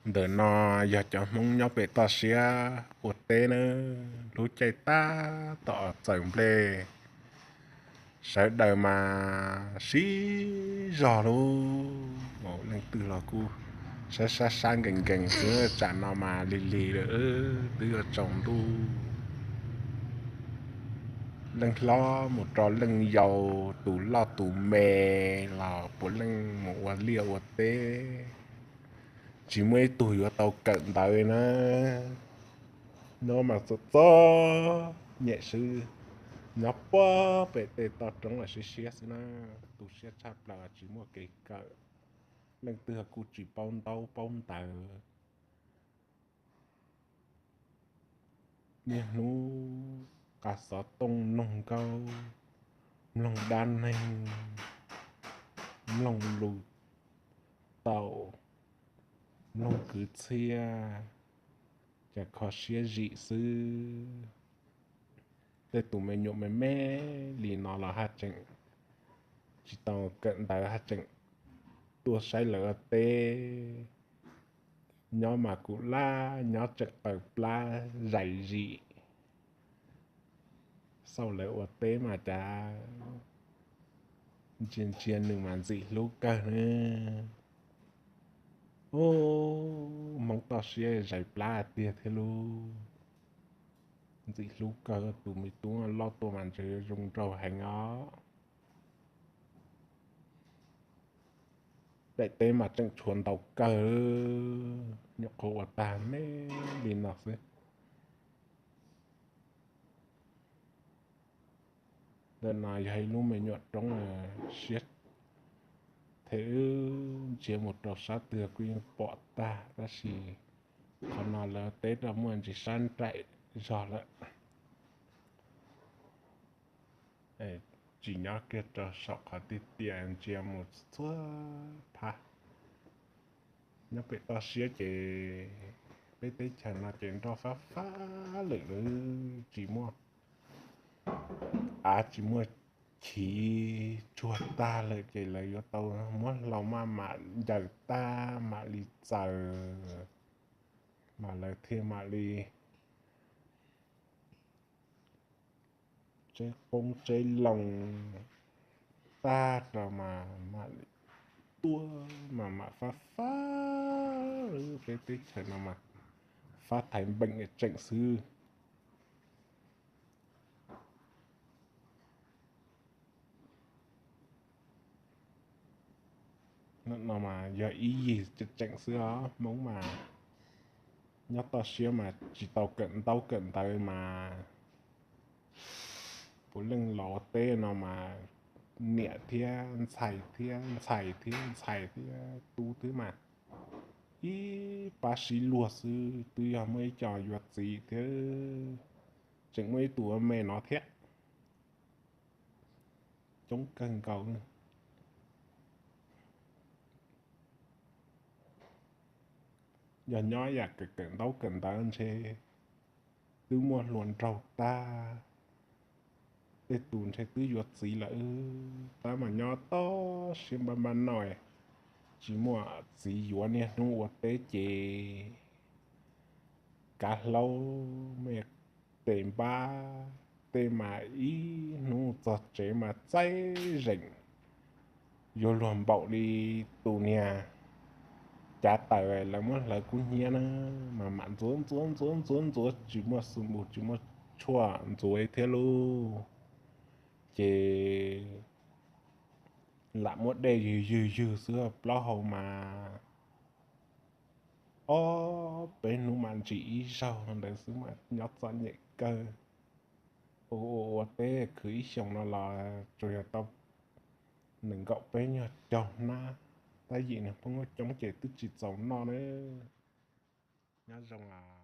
Ntawm no yog cov Hmoob nyob pem toj siab ua teb nawb, lub caij tab tom txaws nplej, sawv daws mas sib zog lauj. Leej twg los kuj sab sab sab nkees nkees xwb, tsam no mas lig lig lawm, twb yuav tsaus ntuj. Leej hlob mus rau leej yau, tus loj tus me los puav leej mus ua liaj ua teb, tsis muaj ib tug yuav tau kawm ntawv na. Nyob mas txom txom nyem xwb, nyob puag pem tej toj roob los siab siab xwb na, tu siab tshaj plaws tsis muaj kev kawm. Leej twg kuj tsis paub ntaub paub ntawv. Niaj hnub qa xov tooj mloog nkauj, mloog dab neeg, mloog lus tau, mloog kwv txhiaj, cas kho siab zim xwb. Tej tus me nyuam me me li no los haj tseem tsis tau kawm ntawv, haj tseem tuaj saib lawv ua teb. Nyob mas kuv laj nyob tseem qaws plab zais zim, xauj lawv ua teb mas cas ntsia ntsia nws mas ntxim hlub kawg na. Ub, Hmoob toj siab zais plab tiag thiab lauj. Ntxim hlub kawg, tus me tub loj tuaj mas ntshe yuav zoo nraug heev os. Daim teb mas tseem tshuav ntau kawg, nyuam qhuav ua tag me li no xwb. Ntawm no yog ib lub me nyuam roob siab, thiab ntsia mus rau sab twg kuj yeej pom tag, tab sis qhov no lawv teb rau muaj ntsis sab nraim zog lawm. Tsis nyob kiag rau saum qhov tiaj tiaj, ntsia mus txhua phab. Nyob pem toj siab ces peb teb chaws no ces nroj fab fab lawm, tsis muaj av, tsis muaj chiv, tsuag tag lawm ces lawv yuav tau muab hlau maj mam ncaws tag mam li txaws, mas lawv thiaj mam li tseb qoob tseb loo tag rau mas mam li tuaj mas mam fab fab. Peb teb chaws no mas fab thaiv npeem tseem xwb. No mas yog ib yig tseem xwb os, Hmoob mas nyob toj siab mas tsis tau kawm ntaub kawm ntawv mas puav leej los ua teb no mas niam thiab ntxhais thiab ntxhais thiab ntxhais thiab tub thiab mas ib pab sib luag xwb, twb yog muaj ib co yuav txiv thiab, tseem muaj ib tug ua me no thiab, coob kawg nkaus. Yog nyob yam kawm kawm ntaub kawm ntawv ntshe twb muaj hluas nraug tag, tej tus ntshe twb yuav txiv lawm, tab mas nyob toj siab npab npab no, tsis muaj txiv yuav, niaj hnub ua teb ces kav hlaub me tes npab, tej mas ib hnub txog tsev mas txaij zeem, yuav luag npaum li tus niag cav taws lawv muab hlawv kub hnyiab na, mas mam ntxuav ntxuav ntxuav ntxuav ntxuav tsis muaj xu npus tsis muaj tshuaj ntxuav thiab lauj. Ces lam muab dej ywg ywg ywg xwb, plaub hau mas ob peb hnub mam ntsim ib zaug ntawd xwb mas nyob txom nyem kawg. Ua ua teb khwv ib xyoos no los tsuas yog tau nees nkaum peb nyuag caug hnab, tab yim niag phooj ywg coob ces twb tsis txaus noj na. Nyob zoo.